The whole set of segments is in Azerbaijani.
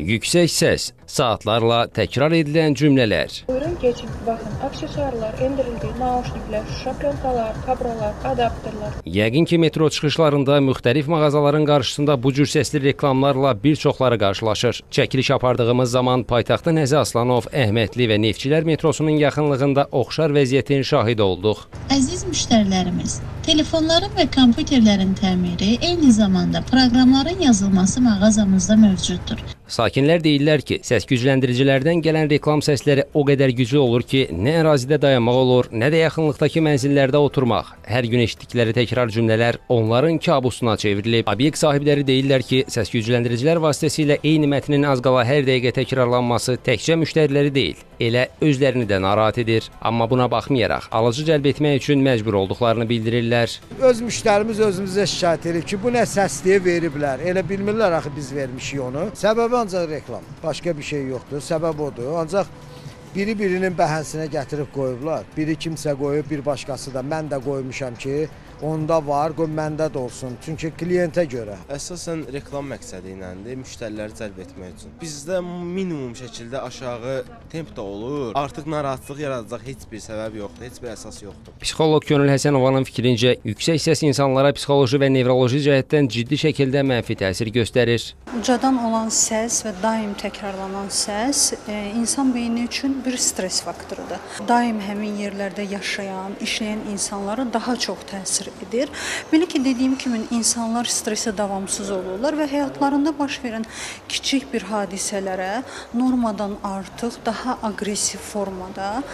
Yüksək səs, saatlarla təkrar edilən cümlələr. Buyurun, keçin, baxın, aksesuarlar endirildi, nauşniklər, şüşə plyonkalar, kabralar, adapterlər. Yəqin ki, metro çıxışlarında müxtəlif mağazaların qarşısında bu cür səsli reklamlarla bir çoxları qarşılaşır. Çəkiliş apardığımız zaman paytaxtda Nəzi Aslanov, Əhmədli və Neftçilər metrosunun yaxınlığında oxşar vəziyyətin şahidi olduq. Əziz müştərilərimiz, telefonların və kompüterlərin təmiri, eyni zamanda proqramların yazılması mağazamızda mövcuddur. Sakinlər deyirlər ki, səs gücləndiricilərdən gələn reklam səsləri o qədər güclü olur ki, nə ərazidə dayanmaq olur, nə də yaxınlıqdakı mənzillərdə oturmaq. Hər gün eşitdikləri təkrar cümlələr onların kabusuna çevrilib. Obyekt sahibləri deyirlər ki, səs gücləndiricilər vasitəsilə eyni mətnin az qala hər dəqiqə təkrarlanması təkcə müştəriləri deyil, elə özlərini də narahat edir. Amma buna baxmayaraq, alıcı cəlb etmək üçün məcbur olduqlarını bildirirlər. Öz müştərimiz özümüzə şikayət edir ki, bu nə səs deyə veriblər. Elə bilmirlər axı biz vermişik onu. Səbəbi ancaq reklam, başqa bir şey yoxdur, səbəb odur. Ancaq biri birinin bəhənsinə gətirib qoyublar. Biri kimsə qoyub, bir başqası da. Mən də qoymuşam ki, onda var, qoy məndə də olsun. Çünki klientə görə. Əsasən reklam məqsədi iləndir, müştəriləri cəlb etmək üçün. Bizdə minimum şəkildə aşağı temp də olur. Artıq narahatlıq yaradacaq heç bir səbəb yoxdur, heç bir əsas yoxdur. Psixoloq Könül Həsənovanın fikrincə, yüksək səs insanlara psixoloji və nevroloji cəhətdən ciddi şəkildə mənfi təsir göstərir. Ucadan olan səs və daim təkrarlanan səs insan beyni üçün bir stres faktorudur. Daim həmin yerlərdə yaşayan, işləyən insanlara daha çox təsir edir. Belə ki, dediyim kimi insanlar stresə davamsız olurlar və həyatlarında baş verən kiçik bir hadisələrə normadan artıq daha aqressiv formada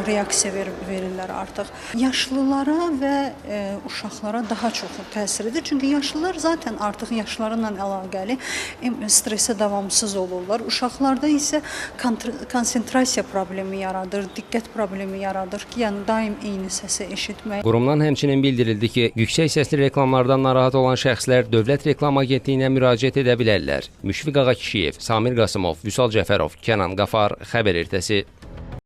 reaksiya verirlər artıq. Yaşlılara və uşaqlara daha çox təsir edir. Çünki yaşlılar zaten artıq yaşlarıyla əlaqəli stresə davamsız olurlar. Uşaqlarda isə konsentrasiya problemi yaradır, diqqət problemi yaradır ki, yəni daim eyni səsi eşitmək. Qurumdan həmçinin bildirildi ki, yüksək səsli reklamlardan narahat olan şəxslər Dövlət Reklam Agentliyinə müraciət edə bilərlər. Müşfiq Ağakişiyev, Samir Qasımov, Vüsal Cəfərov, Kənan Qafar, Xəbər ertəsi.